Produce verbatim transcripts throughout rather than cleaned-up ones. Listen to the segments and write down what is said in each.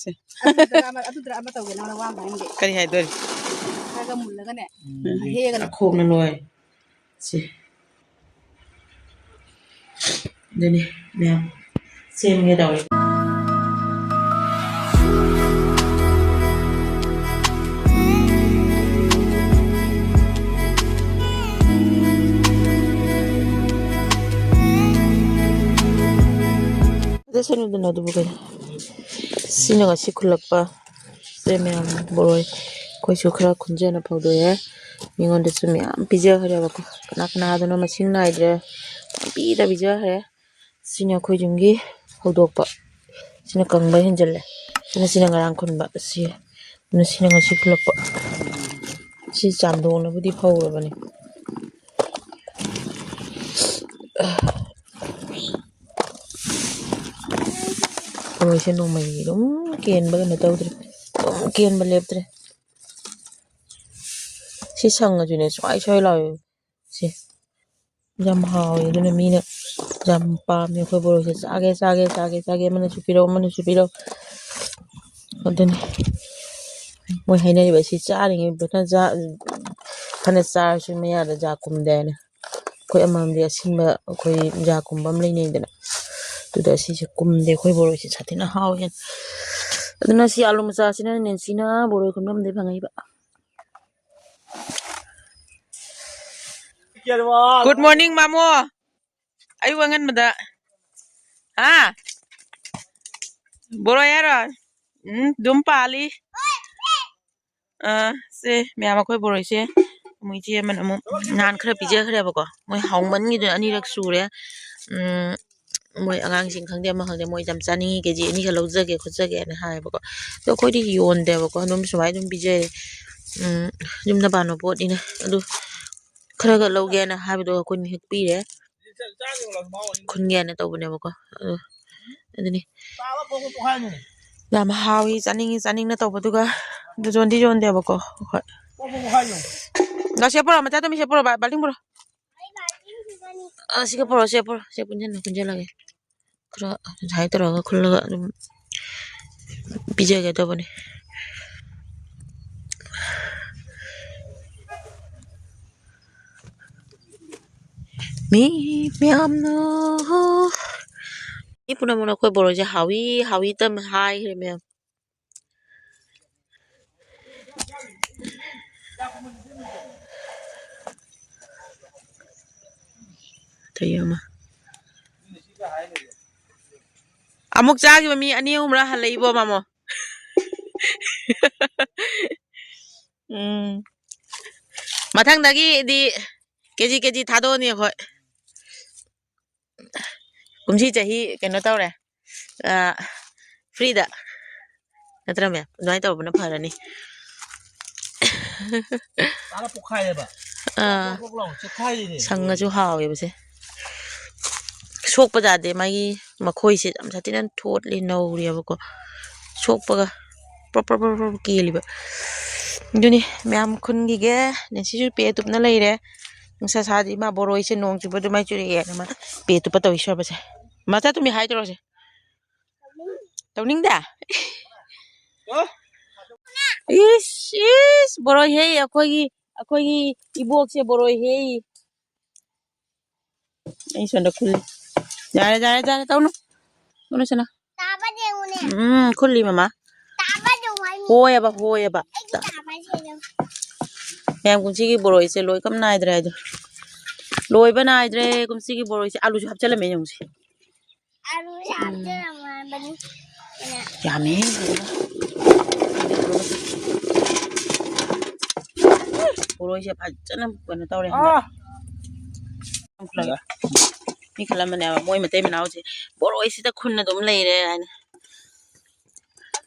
ꯁꯦ꯫ ꯑꯗꯨꯗ ꯑꯃ, ꯑꯗꯨꯗ ꯑꯃ ꯇꯧꯒꯦ, ꯅꯪꯅ ꯋꯥ ꯑꯃ ꯍꯥꯏꯔꯝꯒꯦ꯫ ꯀꯔꯤ ꯍꯥꯏꯗꯣꯔꯤ? ꯈꯔꯒ ꯃꯨꯜꯂꯒꯅꯦ, ꯎꯝ꯫ ꯍꯦꯛꯑꯒꯅꯦ꯫ ꯑꯈꯣꯛꯅ ꯂꯣꯏ꯫ ꯁꯤ꯫ ꯑꯗꯨꯅꯤ ꯃꯌꯥꯝ ꯁꯦꯝꯒꯦ ꯇꯧꯔꯤ꯫ ꯑꯗ ꯁꯦꯝꯃꯨꯗꯅ ꯑꯗꯨꯕꯨ ꯀꯩꯅꯣ? ꯁꯤꯅ ꯉꯁꯤ ꯈꯨꯜꯂꯛꯄ꯫ ꯁꯦ ꯃꯌꯥꯝ ꯕꯣꯔꯣꯏ ꯑꯩꯈꯣꯏꯁꯨ ꯈꯔ ꯈꯨꯟꯖꯅ ꯐꯧꯗꯣꯛꯑꯦ꯫ ꯃꯤꯉꯣꯟꯗꯁꯨ ꯃꯌꯥꯝ ꯄꯤꯖꯈ꯭ꯔꯦꯕꯀꯣ꯫ ꯀꯅꯥ ꯀꯅꯥꯗꯅꯣ ꯃꯁꯤꯡ ꯅꯥꯏꯗ꯭ꯔꯦ꯫ ꯄꯤꯗ ꯄꯤꯖꯈ꯭ꯔꯦ꯫ ꯁꯤꯅ ꯑꯩꯈꯣꯏ ꯌꯨꯝꯒꯤ ꯐꯧꯗꯣꯛꯄ꯫ ꯁꯤꯅ ꯀꯪꯕ ꯍꯦꯟꯖꯜꯂꯦ꯫ ꯁꯤꯅ, ꯁꯤꯅ ꯉꯔꯥꯡ ꯈꯨꯟꯕ꯫ ꯁꯤ, ꯑꯗꯨꯅ ꯁꯤꯅ ꯉꯁꯤ ꯈꯨꯜꯂꯛꯄ꯫ ꯁꯤ ꯆꯥꯝꯗꯣꯡꯅꯕꯨꯗꯤ ꯐꯧꯔꯕꯅꯤ꯫ ꯕꯣꯔꯣꯏꯁꯦ ꯅꯣꯡꯃꯒꯤ ꯑꯗꯨꯝ ꯀꯦꯟꯕ ꯀꯩꯅꯣ ꯇꯧꯗ꯭ꯔꯦ꯫ ꯑꯗꯨꯝ ꯀꯦꯟꯕ ꯂꯦꯞꯇ꯭ꯔꯦ꯫ ꯁꯤ ꯁꯪꯉꯁꯨꯅꯦ, ꯁ꯭ꯋꯥꯏ ꯁ꯭ꯋꯥꯏ ꯂꯥꯎꯋꯦ꯫ ꯁꯤ ꯌꯥꯝ ꯍꯥꯎꯋꯦ꯫ ꯑꯗꯨꯅ ꯃꯤꯅ ꯌꯥꯝ ꯄꯥꯝꯃꯦ ꯑꯩꯈꯣꯏ ꯕꯣꯔꯣꯏꯁꯦ꯫ "ꯆꯥꯒꯦ, ꯆꯥꯒꯦ, ꯆꯥꯒꯦ, ꯆꯥꯒꯦ, ꯑꯃꯅꯁꯨ ꯄꯤꯔꯛꯑꯣ, ꯑꯃꯅꯁꯨ ꯄꯤꯔꯛꯑꯣ"꯫ ꯑꯗꯨꯅꯤ ꯃꯣꯏ ꯍꯥꯏꯅꯔꯤꯕ, "ꯁꯤ ꯆꯥꯔꯤꯉꯩ ꯐꯖꯅ ꯆꯥ-, ꯐꯅ ꯆꯥꯔꯁꯨ ꯃꯌꯥꯗ ꯖꯥ ꯀꯨꯝꯗꯦ" ꯍꯥꯏꯅ꯫ ꯑꯩꯈꯣꯏ ꯑꯃꯃꯝꯗꯤ ꯑꯁꯤꯟꯕ, ꯑꯩꯈꯣꯏ ꯖꯥ ꯀꯨꯝꯕ ꯑꯃ ꯂꯩꯅꯩꯗꯅ, ꯑꯗꯨꯗ ꯁꯤꯁꯦ ꯀꯨꯝꯗꯦ꯫ ꯑꯩꯈꯣꯏ ꯕꯣꯔꯣꯏꯁꯦ ꯁꯥꯊꯤꯅ ꯍꯥꯎꯋꯦ꯫ ꯑꯗꯨꯅ ꯁꯤ ꯑꯥꯂꯨ ꯃꯆꯥꯁꯤꯅ ꯅꯦꯟꯁꯤꯅ ꯕꯣꯔꯣꯏ ꯈꯨꯟꯐꯝꯗꯩ ꯐꯪꯉꯛꯏꯕ꯫ Good morning, ꯃꯥꯃꯣ꯫ ꯑꯌꯨꯛ ꯑꯉꯟꯕꯗ꯫ ꯍꯥ? ꯕꯣꯔꯣꯏ ꯍꯥꯏꯔꯣ? ꯎꯝ, ꯑꯗꯨꯝ ꯄꯥꯜꯂꯤ꯫ ꯑ, ꯁꯦ, ꯃꯌꯥꯝ ꯑꯩꯈꯣꯏ ꯕꯣꯔꯣꯏꯁꯦ ꯑꯃꯨꯛ ꯏꯆꯦ ꯑꯃꯅ ꯑꯃꯨꯛ ꯅꯍꯥꯟ ꯈꯔ ꯄꯤꯖꯈ꯭ꯔꯦꯕꯀꯣ꯫ ꯃꯣꯏ ꯍꯥꯎꯃꯟꯒꯤꯗꯅ ꯑꯅꯤꯔꯛ ꯁꯨꯔꯦ꯫ ꯎꯝ, ꯃꯣꯏ ꯑꯉꯥꯡꯁꯤꯡ ꯈꯪꯗꯦ ꯑꯃ ꯈꯪꯗꯦ, ꯃꯣꯏ ꯌꯥꯝ ꯆꯥꯅꯤꯡꯉꯤ, ꯀꯦ ꯖꯤ ꯑꯅꯤꯒ ꯂꯧꯖꯒꯦ ꯈꯣꯠꯆꯒꯦꯅ ꯍꯥꯏꯌꯦꯕꯀꯣ꯫ ꯑꯗꯣ ꯑꯩꯈꯣꯏꯗꯤ ꯌꯣꯟꯗꯦꯕꯀꯣ, ꯑꯗꯨꯝ ꯁꯨꯃꯥꯏꯅ ꯑꯗꯨꯝ ꯄꯤꯖꯩ꯫ ꯎꯝ, ꯌꯨꯝꯗ ꯄꯥꯟꯕ ꯄꯣꯠꯅꯤꯅ꯫ ꯑꯗꯨ ꯈꯔꯒ ꯂꯧꯒꯦꯅ ꯍꯥꯏꯕꯗꯣ ꯑꯩꯈꯣꯏꯅ ꯍꯦꯛ ꯄꯤꯔꯦ꯫ ꯈꯨꯟꯒꯦꯅ ꯇꯧꯕꯅꯦꯕꯀꯣ꯫ ꯑꯗꯨ, ꯑꯗꯨꯅꯤ꯫ ꯌꯥꯝ ꯍꯥꯎꯏ, ꯆꯥꯅꯤꯡꯉꯤ, ꯆꯥꯅꯤꯡꯅ ꯇꯧꯕꯗꯨꯒ꯫ ꯑꯗꯨ ꯌꯣꯟꯗꯤ ꯌꯣꯟꯗꯦꯕꯀꯣ꯫ ꯍꯣꯏ꯫ ꯂꯥꯎ, ꯁꯦ ꯄꯨꯔꯛꯑꯣ, ꯃꯆꯥ ꯇꯣꯝꯕꯤ, ꯁꯦ ꯄꯨꯔꯛꯑꯣ, ꯕꯥ-, ꯕꯥꯜꯇꯤꯟ ꯄꯨꯔꯛꯑꯣ꯫ ꯑ, ꯁꯤꯒ ꯄꯨꯔꯛꯑꯣ, ꯁꯦ ꯄꯨꯔꯛꯑꯣ, ꯁꯦ ꯄꯨꯟꯁꯤꯟꯅ, ꯄꯨꯟꯁꯤꯜꯂꯒꯦ꯫ ꯈꯔ ꯑꯗꯨꯃꯥꯏꯅ ꯇꯧꯔꯒ ꯈꯨꯜꯂꯒ ꯑꯗꯨꯝ ꯄꯤꯖꯒꯦ ꯇꯧꯕꯅꯦ꯫ ꯃꯤ ꯃꯌꯥꯝꯅ, ꯃꯤ ꯄꯨꯝꯅꯃꯛꯅ ꯑꯩꯈꯣꯏ ꯕꯣꯔꯣꯏꯁꯦ ꯍꯥꯎꯏ, ꯍꯥꯎꯏ ꯇꯝ ꯍꯥꯏꯈ꯭ꯔꯦ ꯃꯌꯥꯝ꯫ ꯇꯌꯦꯡꯉꯣ꯫ ꯑꯃꯨꯛ ꯆꯥꯈꯤꯕ ꯃꯤ ꯑꯅꯤ ꯑꯍꯨꯝꯔ ꯍꯜꯂꯛꯏꯕꯣ, ꯃꯥꯃꯣ꯫ ꯎꯝ꯫ ꯃꯊꯪꯗꯒꯤꯗꯤ ꯀꯦꯖꯤ ꯀꯦꯖꯤ ꯊꯥꯗꯣꯛꯑꯅꯤ ꯑꯩꯈꯣꯏ꯫ ꯀꯨꯝꯁꯤ ꯆꯍꯤ ꯀꯩꯅꯣ ꯇꯧꯔꯦ, ꯑ, free ꯗ ꯅꯠꯇ꯭ꯔ ꯃꯦꯝ? ꯑꯗꯨꯃꯥꯏꯅ ꯇꯧꯕꯅ ꯐꯔꯅꯤ꯫ ꯆꯥꯔ ꯄꯣꯛꯈꯥꯏꯔꯦꯕ꯫ ꯑꯥ꯫ ꯄꯣꯛ ꯄꯣꯛ ꯂꯥꯎ ꯆꯦꯛꯈꯥꯏꯔꯤꯅꯦ꯫ ꯁꯪꯉꯁꯨ ꯍꯥꯎꯋꯦꯕꯁꯦ꯫ ꯁꯣꯛꯄ ꯌꯥꯗꯦ, ꯃꯥꯒꯤ ꯃꯈꯣꯏꯁꯦ ꯌꯥꯝ ꯁꯥꯊꯤꯅ ꯊꯣꯠꯂꯤ, ꯅꯧꯔꯤꯑꯕꯀꯣ꯫ ꯁꯣꯛꯄꯒ ꯄ꯭ꯔꯞ ꯄ꯭ꯔꯞ ꯄ꯭ꯔꯞ ꯄ꯭ꯔꯞ ꯀꯦꯜꯂꯤꯕ꯫ ꯑꯗꯨꯅꯤ ꯃꯌꯥꯝ ꯈꯨꯟꯒꯤꯒꯦ꯫ ꯅꯦꯟꯁꯤꯁꯨ ꯄꯦ ꯇꯨꯞꯅ ꯂꯩꯔꯦ꯫ ꯅꯨꯡꯁꯥ ꯁꯥꯗꯤ ꯏꯃꯥ ꯕꯣꯔꯣꯏꯁꯦ ꯅꯣꯡ ꯆꯨꯕ ꯑꯗꯨꯃꯥꯏꯅ ꯆꯨꯔꯛꯑꯦꯅ ꯃꯥ ꯄꯦ ꯇꯨꯞꯄ ꯇꯧꯔꯤ ꯁꯣꯏꯕꯁꯦ꯫ ꯃꯆꯥ ꯇꯨꯝꯕꯤ ꯍꯥꯏ ꯇꯧꯔꯁꯦ꯫ ꯇꯧꯅꯤꯡꯗꯦ? ꯏꯁ, ꯏꯁ, ꯕꯣꯔꯣꯏ ꯍꯦꯛꯏ ꯑꯩꯈꯣꯏꯒꯤ, ꯑꯩꯈꯣꯏꯒꯤ ꯏꯕꯣꯛꯁꯦ ꯕꯣꯔꯣꯏ ꯍꯦꯛꯏ꯫ ꯑꯩ ꯁꯣꯝꯗ ꯈꯨꯜꯂꯤ꯫ ꯌꯥꯔꯦ, ꯌꯥꯔꯦ, ꯌꯥꯔꯦ, ꯇꯧꯅꯨ꯫ ꯇꯧꯅꯨ, ꯁꯅꯥ꯫ ꯇꯥꯕ ꯌꯦꯡꯉꯨꯅꯦ꯫ ꯎꯝ, ꯈꯨꯜꯂꯤ, ꯃꯃꯥ꯫ ꯇꯥꯕ ꯌꯦꯡꯉꯨ ꯍꯥꯏꯅꯤ꯫ ꯍꯣꯏꯑꯕ, ꯍꯣꯏꯑꯕ꯫ ꯑꯩꯒꯤ ꯇꯥꯕ ꯌꯦꯡꯉꯨ꯫ ꯃꯌꯥꯝ ꯀꯨꯝꯁꯤꯒꯤ ꯕꯣꯔꯣꯏꯁꯦ ꯂꯣꯏ ꯀꯝ ꯅꯥꯏꯗ꯭ꯔꯦ ꯍꯥꯏꯗꯣ꯫ ꯂꯣꯏꯕ ꯅꯥꯏꯗ꯭ꯔꯦ ꯀꯨꯝꯁꯤꯒꯤ ꯕꯣꯔꯣꯏꯁꯦ꯫ ꯑꯂꯨꯁꯨ ꯍꯥꯞꯆꯜꯂꯝꯃꯦ ꯌꯦꯡꯉꯨꯁꯦ꯫ ꯑꯂꯨꯁꯦ ꯎꯝ꯫ ꯍꯥꯞꯆꯜꯂꯝꯃꯕꯅꯤ꯫ ꯌꯥꯝꯃꯦꯍꯦ꯫ ꯕꯣꯔꯣꯏꯁꯦ ꯐꯖꯅ ꯀꯩꯅꯣ ꯇꯧꯔꯦ ꯍꯟꯗꯛ꯫ ꯃꯤ ꯈꯜꯂꯝꯕꯅꯦꯕ, ꯃꯣꯏ ꯃꯇꯩ ꯃꯅꯥꯎꯁꯦ ꯕꯣꯔꯣꯏꯁꯤꯗ ꯈꯨꯟꯅ ꯑꯗꯨꯝ ꯂꯩꯔꯦ ꯍꯥꯏꯅ꯫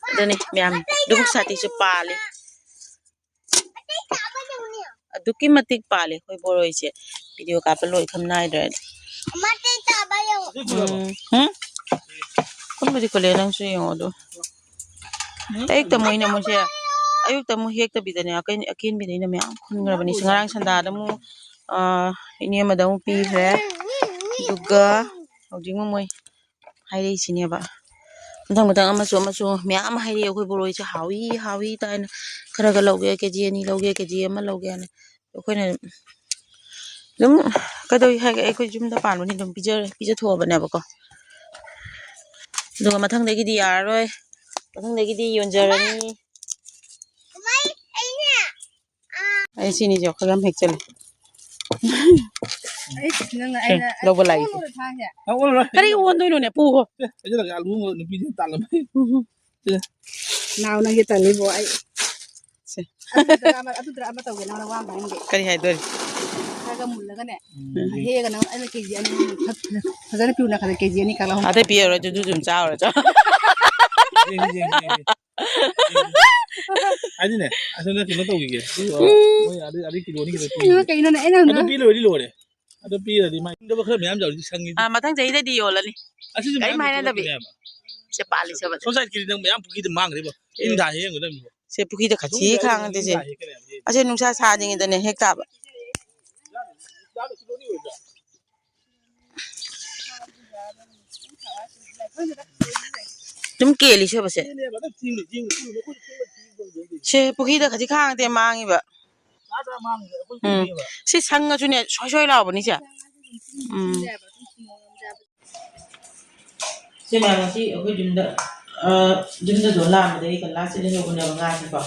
ꯑꯗꯨꯅꯤ ꯃꯌꯥꯝ, ꯂꯧꯕꯨꯛ ꯁꯥꯇꯤꯁꯨ ꯄꯥꯜꯂꯤ꯫ ꯑꯗꯨꯛꯀꯤ ꯃꯇꯤꯛ ꯄꯥꯜꯂꯤ ꯑꯩꯈꯣꯏ ꯕꯣꯔꯣꯏꯁꯦ꯫ ꯚꯤꯗꯤꯑꯣ ꯀꯥꯞꯄ ꯂꯣꯏ ꯈꯝ ꯅꯥꯏꯗ꯭ꯔꯦ꯫ ꯎꯝ꯫ ꯍꯨꯝ? ꯈꯨꯟꯕꯨꯗꯤ ꯈꯨꯜꯂꯦ, ꯅꯪꯁꯨ ꯌꯦꯡꯉꯣ ꯑꯗꯨ꯫ ꯑꯌꯨꯛꯇ ꯃꯣꯏꯅ ꯃꯣꯏꯁꯦ, ꯑꯌꯨꯛꯇ ꯑꯃꯨꯛ ꯍꯦꯛꯇꯕꯤꯗꯅꯦ, ꯑꯀꯩ-, ꯑꯀꯦꯟꯕꯤꯗ ꯑꯩꯅ ꯃꯌꯥꯝ ꯈꯨꯟꯈ꯭ꯔꯕꯅꯤ꯫ ꯉꯔꯥꯡ ꯁꯟꯗꯥꯗ ꯑꯃꯨꯛ, ꯑꯥ, ꯏꯅꯦ ꯑꯃꯗ ꯑꯃꯨꯛ ꯄꯤꯈ꯭ꯔꯦ꯫ ꯑꯗꯨꯒ ꯍꯧꯖꯤꯛ ꯑꯃꯨꯛ ꯃꯣꯏ ꯍꯥꯏꯔꯛꯏꯁꯤꯅꯦꯕ꯫ ꯃꯊꯪ ꯃꯊꯪ ꯑꯃꯁꯨ ꯑꯃꯁꯨ ꯃꯌꯥꯝ ꯑꯃ ꯍꯥꯏꯔꯛꯑꯦ꯫ ꯑꯩꯈꯣꯏ ꯕꯣꯔꯣꯏꯁꯦ ꯍꯥꯎꯏ ꯍꯥꯎꯏ ꯀꯥꯏꯅ, ꯈꯔꯒ ꯂꯧꯒꯦ, ꯀꯦ ꯖꯤ ꯑꯅꯤ ꯂꯧꯒꯦ, ꯀꯦ ꯖꯤ ꯑꯃ ꯂꯧꯒꯦ ꯍꯥꯏꯅ꯫ ꯑꯩꯈꯣꯏꯅ ꯑꯗꯨꯝ ꯀꯩꯗꯧꯏ ꯍꯥꯏꯒꯦ, ꯑꯩꯈꯣꯏ ꯌꯨꯝꯗ ꯄꯥꯟꯕꯅꯤ ꯑꯗꯨꯝ ꯄꯤꯖ-, ꯄꯤꯖꯊꯣꯛꯑꯕꯅꯦꯕꯀꯣ꯫ ꯑꯗꯨꯒ ꯃꯊꯪꯗꯒꯤꯗꯤ ꯌꯥꯔꯔꯣꯏ, ꯃꯊꯪꯗꯒꯤꯗꯤ ꯌꯣꯟꯖꯔꯅꯤ꯫ ꯑꯩ ꯁꯤꯅꯤꯁꯦ ꯑꯩꯈꯣꯏ ꯌꯥꯝ ꯍꯦꯛꯆꯜꯂꯦ꯫ ꯑꯩ ꯅꯪꯅ ꯁꯦ, ꯑꯩꯅ ꯂꯧꯕ ꯂꯥꯛꯏꯁꯦ꯫ ꯑꯣꯟꯕ ꯊꯥꯡꯁꯦ꯫ ꯑ, ꯑꯣꯜꯂꯔꯣꯏ꯫ ꯀꯔꯤ ꯑꯣꯟꯗꯣꯏꯅꯣꯅꯦ, ꯄꯨꯈꯣ꯫ ꯑꯦ, ꯍꯥꯏꯖꯤꯜꯂꯒ ꯑꯂꯨ ꯑꯃ ꯅꯨꯄꯤꯁꯤꯅ ꯇꯥꯜꯂꯝꯃꯦ꯫ ꯎꯝ꯫ ꯁꯦ꯫ ꯅꯥꯎ ꯅꯪꯒꯤ ꯇꯜꯂꯤꯕꯣ ꯑꯩ꯫ ꯁꯦ꯫ ꯑꯗꯨꯗ ꯑꯃ, ꯑꯗꯨꯗ ꯑꯃ ꯇꯧꯒꯦ, ꯅꯪꯅ ꯋꯥ ꯑꯃ ꯍꯥꯏꯔꯝꯒꯦ꯫ ꯀꯔꯤ ꯍꯥꯏꯗꯣꯔꯤ? ꯈꯔꯒ ꯃꯨꯜꯂꯒꯅꯦ꯫ ꯎꯝ꯫ ꯍꯦꯛꯑꯒ ꯅꯪ ꯑꯩꯅ ꯀꯦ ꯖꯤ ꯑꯅꯤ ꯑꯍꯨꯝ ꯐꯖ-, ꯐꯖꯅ ꯄꯤꯌꯨ ꯅꯈꯣꯏꯗ ꯀꯦ ꯖꯤ ꯑꯅꯤ ꯀꯛꯂꯛꯑꯣ꯫ ꯑꯇꯩ ꯄꯤꯔꯔꯣꯏ, ꯑꯗꯨ ꯑꯗꯨꯝ ꯆꯥꯎꯔꯣ, ꯆꯥꯎ꯫ ꯌꯦꯡꯒꯦ, ꯌꯦꯡꯒꯦ, ꯌꯦꯡꯒꯦ꯫ ꯍꯥꯏꯗꯤꯅꯦ, ꯑꯁꯣꯝꯗ ꯀꯩꯅꯣ ꯇꯧꯈꯤꯒꯦ꯫ ꯑꯗꯨ, ꯎꯝ꯫ ꯃꯣꯏ ꯑꯗꯩ, ꯑꯗꯩ ꯀꯤꯂꯣ ꯑꯅꯤ ꯈꯛꯇ ꯁꯤ ꯄꯤꯒꯦ꯫ ꯀꯩꯅꯣꯅꯦ, ꯑꯩꯅ ꯑꯗꯨ ꯍꯪꯕ ꯄꯤ ꯂꯣꯏꯔꯗꯤ ꯂꯣꯏꯔꯦ꯫ ꯑꯗꯨ ꯄꯤꯔꯗꯤ ꯃꯥ ꯏꯪꯗꯕ ꯈꯔ ꯃꯌꯥꯝ ꯌꯥꯎꯔꯗꯤ ꯁꯪꯉꯤꯗꯤ꯫ ꯑꯥ, ꯃꯊꯪ ꯆꯍꯤꯗꯗꯤ ꯌꯣꯜꯂꯅꯤ꯫ ꯑꯁꯤꯁꯨ ꯀꯔꯤꯝ ꯃꯌꯥꯝ ꯍꯥꯏꯅꯗꯕꯤ꯫ ꯄꯨꯊꯣꯛꯂꯛꯄꯅꯦꯕ꯫ ꯁꯦ ꯄꯥꯜꯂꯤ ꯁꯦ ꯕꯖꯦ꯫ ꯁꯣꯝ ꯁꯥꯏꯠꯀꯤꯗꯤ ꯅꯪ ꯃꯌꯥꯝ ꯄꯨꯈ꯭ꯔꯤꯗ ꯃꯥꯡꯈ꯭ꯔꯦꯕ꯫ ꯏꯟ ꯊꯥ ꯍꯦꯛ ꯌꯦꯡꯉꯨꯗꯕꯅꯤꯀꯣ꯫ ꯁꯦ ꯄꯨꯈ꯭ꯔꯤꯗ ꯈꯥꯊꯤ ꯈꯥꯡꯉꯗꯤ ꯁꯦ꯫ ꯏꯟ ꯊꯥ ꯍꯦꯛꯀꯅꯦꯕ꯫ ꯑꯁꯦ ꯅꯨꯡꯁꯥ ꯁꯥꯗ꯭ꯔꯤꯉꯩꯗꯅꯦ ꯍꯦꯛ ꯇꯥꯕ꯫ ꯑꯗꯨꯝ ꯀꯦꯜꯂꯤ ꯁꯤꯕꯁꯦ꯫ ꯁꯦ, ꯄꯨꯈ꯭ꯔꯤꯗ ꯈꯖꯤꯛ ꯈꯥꯡꯉꯗꯤ ꯃꯥꯡꯉꯤꯕ꯫ ꯎꯝ꯫ ꯁꯤ ꯁꯪꯉꯁꯨꯅꯦ, ꯁꯣꯏ ꯁꯣꯏ ꯂꯥꯎꯕꯅꯤ ꯁꯦ꯫ ꯎꯝ꯫ ꯁꯤ ꯃꯌꯥꯝ ꯑꯁꯤ ꯑꯩꯈꯣꯏ ꯌꯨꯝꯗ, ꯑ, ꯌꯨꯝꯗꯁꯨ ꯂꯥꯛꯑꯝꯕꯗꯒꯤ ꯀꯂꯥꯁꯁꯤ ꯂꯩꯍꯧꯕꯅꯦꯕ ꯉꯥꯁꯦꯀꯣ꯫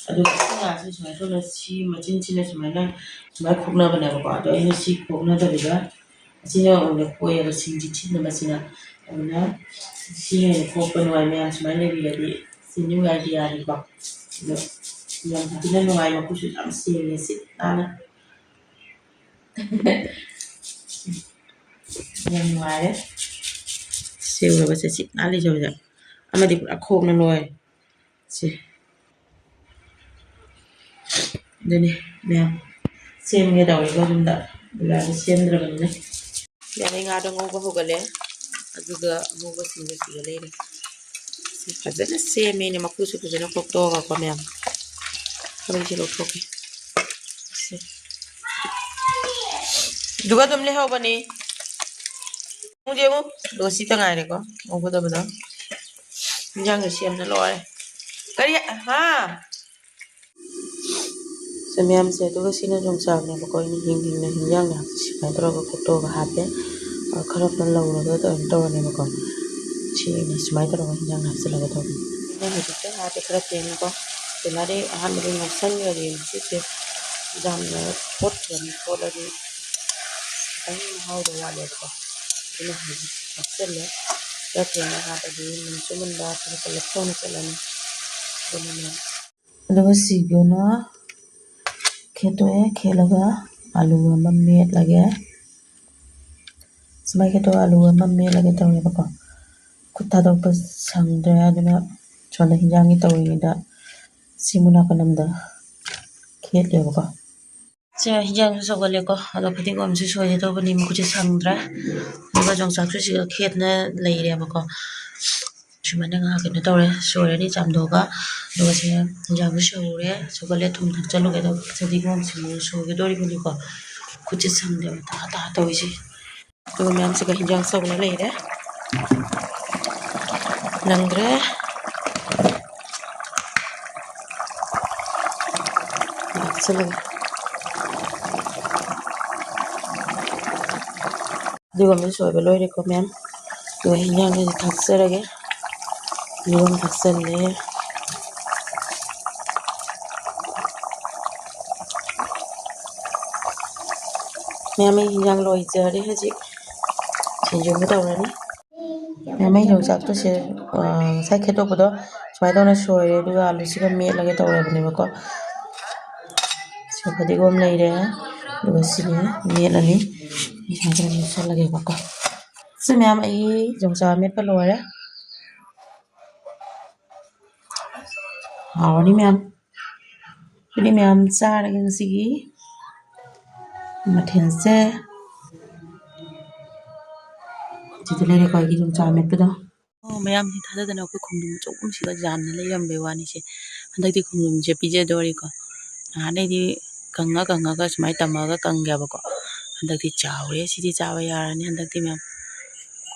ꯑꯗꯨꯒ ꯁꯤ ꯉꯥꯁꯤ ꯁꯨꯃꯥꯏꯅ ꯇꯧꯅ ꯁꯤ ꯃꯆꯤꯟꯁꯤꯅ ꯁꯨꯃꯥꯏꯅ, ꯁꯨꯃꯥꯏꯅ ꯈꯣꯛꯅꯕꯅꯦꯕꯀꯣ꯫ ꯑꯗꯣ ꯑꯩꯅ ꯁꯤ ꯈꯣꯛꯅꯗꯕꯤꯗ ꯑꯁꯤꯅ ꯑꯣꯏꯅ ꯈꯣꯛꯑꯦꯕ, ꯁꯤꯡꯁꯤ ꯊꯤꯠꯅꯕꯁꯤꯅ꯫ ꯑꯗꯨꯅ ꯁꯤ ꯑꯣꯏꯅ ꯈꯣꯛꯄ ꯅꯨꯡꯉꯥꯏ꯫ ꯃꯌꯥꯝ ꯁꯨꯃꯥꯏꯅ ꯂꯩꯕꯤꯔꯗꯤ ꯁꯤ new ideaꯅꯤꯀꯣ꯫ ꯑꯗꯣ ꯌꯥꯝ ꯊꯤꯅ ꯅꯨꯡꯉꯥꯏ, ꯃꯈꯨꯠꯁꯨ ꯌꯥꯝ ꯁꯦꯡꯉꯦ, ꯁꯤꯠ ꯅꯥꯟꯅ꯫ ꯌꯥꯝ ꯅꯨꯡꯉꯥꯏꯔꯦ꯫ ꯁꯦ ꯎꯔꯕ ꯁꯦ ꯁꯤꯠ ꯅꯥꯜꯂꯤꯁꯦ ꯍꯧꯖꯤꯛ꯫ ꯑꯃꯗꯤ ꯄꯨꯔꯥ ꯈꯣꯛꯅ ꯂꯣꯏꯔꯦ꯫ ꯁꯦ꯫ ꯑꯗꯨꯅꯤ ꯃꯌꯥꯝ ꯁꯦꯝꯒꯦ ꯇꯧꯔꯤꯕ ꯌꯨꯝꯗ, ꯕꯖꯥꯔꯗ ꯁꯦꯝꯗ꯭ꯔꯕꯅꯤꯅ꯫ ꯌꯥꯔꯦ, ꯉꯥꯗꯣ ꯉꯧꯕ ꯍꯧꯒꯠꯂꯦ꯫ ꯑꯗꯨꯒ ꯑꯉꯧꯕꯁꯤꯡꯗꯣ ꯁꯤꯗ ꯂꯩꯔꯦ꯫ ꯁꯤ ꯐꯖꯅ ꯁꯦꯝꯃꯦꯅꯦ, ꯃꯀꯨꯁꯨ ꯐꯖꯅ ꯈꯣꯛꯇꯣꯛꯑꯒꯀꯣ ꯃꯌꯥꯝ꯫ ꯈꯔꯁꯦ ꯂꯧꯊꯣꯛꯀꯦ꯫ ꯁꯦ꯫ ꯑꯗꯨꯒ ꯑꯗꯨꯝ ꯂꯩꯍꯧꯕꯅꯤ꯫ ꯌꯦꯡꯉꯨ, ꯌꯦꯡꯉꯨ꯫ ꯑꯗꯨꯒ ꯁꯤꯇ ꯉꯥꯏꯔꯦꯀꯣ ꯉꯧꯒꯗꯕꯗꯣ꯫ ꯏꯟꯖꯥꯡꯁꯦ ꯁꯦꯝꯅ ꯂꯣꯏꯔꯦ꯫ ꯀꯔꯤ? ꯍꯥ? ꯁꯦ ꯃꯌꯥꯝꯁꯦ, ꯑꯗꯨꯒ ꯁꯤꯅ ꯌꯣꯡꯆꯥꯛꯅꯦꯕꯀꯣ꯫ ꯑꯩꯅ ꯍꯤꯡ ꯍꯤꯡꯅ ꯍꯤꯟꯖꯥꯡ ꯃꯌꯥꯝꯁꯦ ꯁꯨꯃꯥꯏꯅ ꯇꯧꯔꯒ ꯀꯣꯛꯇꯣꯛꯑꯒ ꯍꯥꯞꯄꯦ꯫ ꯑ, ꯈꯔ ꯈꯔ ꯂꯧꯔꯒ ꯀꯩꯅꯣ ꯇꯧꯔꯅꯦꯕꯀꯣ꯫ ꯁꯤꯅꯤ ꯁꯨꯃꯥꯏꯅ ꯇꯧꯔꯒ ꯍꯤꯟꯖꯥꯡ ꯍꯥꯞꯆꯤꯜꯂꯒ ꯇꯧꯕꯅꯤ꯫ ꯑꯩꯅ ꯍꯧꯖꯤꯛꯇ ꯍꯥꯞꯄꯦ ꯈꯔ ꯊꯦꯡꯉꯦꯀꯣ꯫ ꯇꯤꯜꯍꯥꯗꯤ ꯑꯍꯥꯟꯕꯗꯤ ꯉꯧꯁꯟꯈ꯭ꯔꯗꯤ ꯁꯤꯁꯦ ꯌꯥꯝꯅ ꯊꯣꯠꯈ꯭ꯔꯅꯤ꯫ ꯊꯣꯠꯂꯗꯤ ꯈꯤꯇꯪ ꯃꯍꯥꯎꯗꯣ ꯋꯥꯠꯂꯦꯕꯀꯣ꯫ ꯑꯗꯨꯅ ꯍꯧꯖꯤꯛ ꯍꯥꯞꯆꯤꯜꯂꯦ꯫ ꯈꯔ ꯊꯦꯡꯅ ꯍꯥꯞꯄꯗꯤ ꯃꯨꯟꯁꯨ ꯃꯨꯟꯕ, ꯈꯔ ꯄꯨꯂꯞ ꯊꯣꯡꯅ ꯆꯠꯂꯅꯤ꯫ ꯑꯗꯨꯅꯅꯦ꯫ ꯑꯗꯨꯒ ꯁꯤꯒꯅ ꯈꯦꯠꯇꯣꯛꯑꯦ꯫ ꯈꯦꯠꯂꯒ ꯑꯂꯨ ꯑꯃ ꯃꯦꯠꯂꯒꯦ꯫ ꯁꯨꯃꯥꯏꯅ ꯈꯦꯠꯇꯣꯛꯑꯒ ꯑꯂꯨ ꯑꯃ ꯃꯦꯠꯂꯒꯦ ꯇꯧꯔꯦꯕꯀꯣ꯫ ꯈꯨꯠ ꯊꯥꯗꯣꯛꯄ ꯁꯪꯗ꯭ꯔꯦ, ꯑꯗꯨꯅ ꯁꯣꯝꯗ ꯍꯤꯟꯖꯥꯡꯒꯤ ꯇꯧꯔꯤꯉꯩꯗ ꯁꯤꯃꯨꯛ ꯅꯥꯀꯟ ꯑꯃꯗ ꯈꯦꯠꯂꯦꯕꯀꯣ꯫ ꯁꯦ, ꯍꯤꯟꯖꯥꯡꯁꯨ ꯁꯧꯒꯠꯂꯦꯀꯣ꯫ ꯑꯗꯣ ꯐꯗꯤꯒꯣꯝꯁꯨ ꯁꯣꯏꯒꯦ ꯇꯧꯕꯅꯤ, ꯃꯈꯨꯠꯁꯦ ꯁꯪꯗ꯭ꯔꯦ꯫ ꯑꯗꯨꯒ ꯌꯣꯡꯆꯥꯛꯁꯨ ꯁꯤꯒ ꯈꯦꯠꯅ ꯂꯩꯔꯦꯕꯀꯣ꯫ ꯁꯨꯃꯥꯏꯅ ꯉꯥꯏꯍꯥꯛ ꯀꯩꯅꯣ ꯇꯧꯔꯦ, ꯁꯣꯏꯔꯅꯤ ꯆꯥꯝꯊꯣꯛꯑꯒ꯫ ꯑꯗꯨꯒ ꯁꯦ, ꯍꯤꯟꯖꯥꯡꯁꯨ ꯁꯧꯔꯦ, ꯁꯧꯒꯠꯂꯦ, ꯊꯨꯝ ꯊꯥꯛꯆꯜꯂꯨꯒꯦ꯫ ꯑꯗꯣ ꯐꯗꯤꯒꯣꯝꯁꯤꯃꯨꯛ ꯁꯣꯏꯒꯗꯧꯔꯤꯕꯅꯤꯀꯣ꯫ ꯈꯨꯠꯁꯦ ꯁꯪꯗꯦꯕ, ꯇꯥ ꯇꯥ ꯇꯧꯔꯤꯁꯦ꯫ ꯑꯗꯨꯒ ꯃꯌꯥꯝꯁꯤꯒ ꯍꯤꯟꯖꯥꯡ ꯁꯧꯅ ꯂꯩꯔꯦ꯫ ꯅꯪꯗ꯭ꯔꯦ꯫ ꯍꯥꯞꯆꯤꯜꯂꯒꯦ꯫ ꯑꯗꯨꯒ ꯑꯃꯁꯨ ꯁꯣꯏꯕ ꯂꯣꯏꯔꯦꯀꯣ ꯃꯌꯥꯝ꯫ ꯑꯗꯨꯒ ꯍꯤꯟꯖꯥꯡꯁꯤꯗ ꯊꯥꯛꯆꯔꯒꯦ꯫ ꯌꯦꯔꯨꯝ ꯊꯥꯛꯆꯜꯂꯦ꯫ ꯃꯌꯥꯝ, ꯑꯩ ꯍꯤꯟꯖꯥꯡ ꯂꯣꯏꯖꯔꯦ ꯍꯧꯖꯤꯛ꯫ ꯁꯤꯡꯖꯨ ꯑꯃ ꯇꯧꯔꯅꯤ꯫ ꯃꯌꯥꯝ, ꯑꯩ ꯌꯣꯡꯆꯥꯛꯇꯣ ꯁꯦ, ꯑ, ꯉꯁꯥꯏ ꯈꯦꯠꯇꯣꯛꯄꯗꯣ ꯁꯨꯃꯥꯏꯅ ꯇꯧꯅ ꯁꯣꯏꯔꯦ, ꯑꯗꯨꯒ ꯑꯂꯨꯁꯤꯒ ꯃꯦꯠꯂꯒꯦ ꯇꯧꯔꯕꯅꯦꯕꯀꯣ꯫ ꯁꯤ ꯐꯗꯤꯒꯣꯝ ꯂꯩꯔꯦ, ꯑꯗꯨꯒ ꯁꯤꯒ ꯃꯦꯠꯂꯅꯤ꯫ ꯁꯨꯃꯥꯏꯅ ꯇꯧꯔ ꯃꯦꯠꯁꯜꯂꯒꯦꯕꯀꯣ꯫ ꯁꯤ ꯃꯌꯥꯝ, ꯑꯩ ꯌꯣꯡꯆꯥꯛ ꯃꯦꯠꯄ ꯂꯣꯏꯔꯦ꯫ ꯍꯥꯎꯔꯅꯤ ꯃꯌꯥꯝ꯫ ꯑꯗꯨꯗꯤ ꯃꯌꯥꯝ ꯆꯥꯔꯒꯦ ꯉꯁꯤꯒꯤ ꯃꯊꯦꯜꯁꯦ꯫ ꯁꯤꯗ ꯂꯩꯔꯦꯀꯣ ꯑꯩꯒꯤ ꯌꯣꯡꯆꯥꯛ ꯑꯃꯦꯠꯄꯗꯣ꯫ ꯑꯣ, ꯃꯌꯥꯝ ꯊꯥꯖꯗꯅ ꯑꯩꯈꯣꯏ ꯈꯣꯡꯗ꯭ꯔꯨꯝ ꯑꯆꯧꯕ ꯑꯃꯁꯤꯒ ꯌꯥꯝꯅ ꯂꯩꯔꯝꯕꯩ ꯋꯥꯅꯤꯁꯦ꯫ ꯍꯟꯗꯛꯇꯤ ꯈꯣꯡꯗ꯭ꯔꯨꯝꯁꯦ ꯄꯤꯖꯗꯣꯔꯤꯀꯣ꯫ ꯅꯍꯥꯟꯈꯩꯗꯤ ꯀꯪꯉ ꯀꯪꯉꯒ ꯁꯨꯃꯥꯏꯅ ꯇꯝꯃꯒ ꯀꯪꯉꯦꯕꯀꯣ꯫ ꯍꯟꯗꯛꯇꯤ ꯆꯥꯎꯔꯦ꯫ ꯁꯤꯗꯤ ꯆꯥꯕ ꯌꯥꯔꯅꯤ ꯍꯟꯗꯛꯇꯤ ꯃꯌꯥꯝ꯫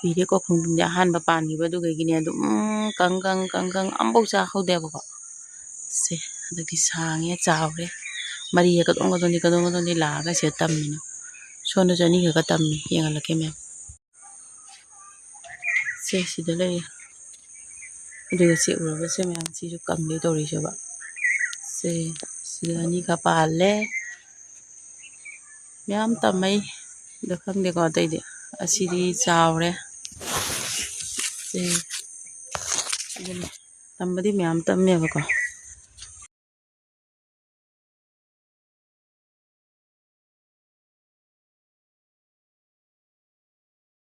ꯄꯤꯔꯦꯀꯣ꯫ ꯈꯣꯡꯗ꯭ꯔꯨꯝꯗꯤ ꯑꯍꯥꯟꯕ ꯄꯥꯟꯈꯤꯕ ꯑꯗꯨꯒꯩꯒꯤꯅꯦ ꯑꯗꯨꯝ ꯀꯪ ꯀꯪ ꯀꯪ ꯀꯪ ꯑꯝꯐꯥꯎ ꯆꯥꯍꯧꯗꯦꯕꯀꯣ꯫ ꯁꯦ, ꯍꯟꯗꯛꯇꯤ ꯁꯥꯡꯉꯦ, ꯆꯥꯎꯔꯦ꯫ ꯃꯔꯤꯁꯦ ꯀꯗꯣꯝ ꯀꯗꯣꯝꯗꯤ, ꯀꯗꯣꯝ ꯀꯗꯣꯝꯗꯤ ꯂꯥꯛꯑꯒ ꯁꯤꯗ ꯇꯝꯃꯤꯅꯣ꯫ ꯁꯣꯝꯗꯁꯨ ꯑꯅꯤꯈꯛꯀ ꯇꯝꯃꯤ, ꯌꯦꯡꯍꯜꯂꯛꯀꯦ ꯃꯌꯥꯝ꯫ ꯁꯦ, ꯁꯤꯗ ꯂꯩꯔꯦ꯫ ꯑꯗꯨꯒ ꯁꯤ ꯎꯔꯕ ꯁꯦ ꯃꯌꯥꯝ, ꯁꯤꯁꯨ ꯀꯪꯗꯣꯏ ꯇꯧꯔꯤꯁꯦꯕ꯫ ꯁꯦ, ꯁꯤꯗ ꯑꯅꯤꯈꯛ ꯄꯥꯜꯂꯦ꯫ ꯃꯌꯥꯝ ꯇꯝꯃꯩ꯫ ꯑꯗꯣ ꯈꯪꯗꯦꯀꯣ ꯑꯇꯩꯗꯤ꯫ ꯑꯁꯤꯗꯤ ꯆꯥꯎꯔꯦ꯫ ꯁꯦ, ꯑꯗꯨꯅ ꯇꯝꯕꯗꯤ ꯃꯌꯥꯝ ꯇꯝꯃꯦꯕꯀꯣ꯫